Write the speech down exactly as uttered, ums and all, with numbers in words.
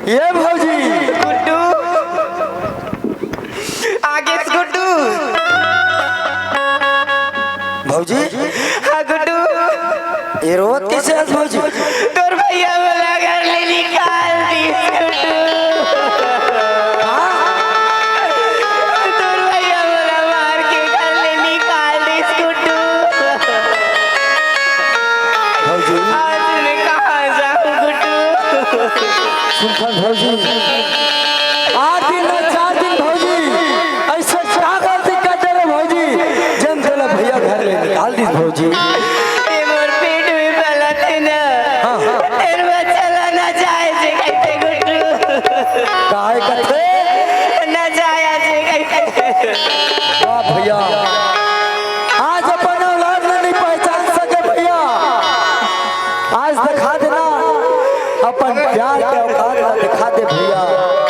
ए भौजी। गुड्डू। आगे से गुड्डू। भौजी। हाँ गुड्डू। ए रोवत कइसे हस भौजी? तोर भैया मोला घर ले निकाल दिस गुड्डू। तोर भैया मोला मार के घर ले निकाल दिस गुड्डू। भौजी। आज मैं कहाँ जाऊँ गुड्डू? सुन भौजी।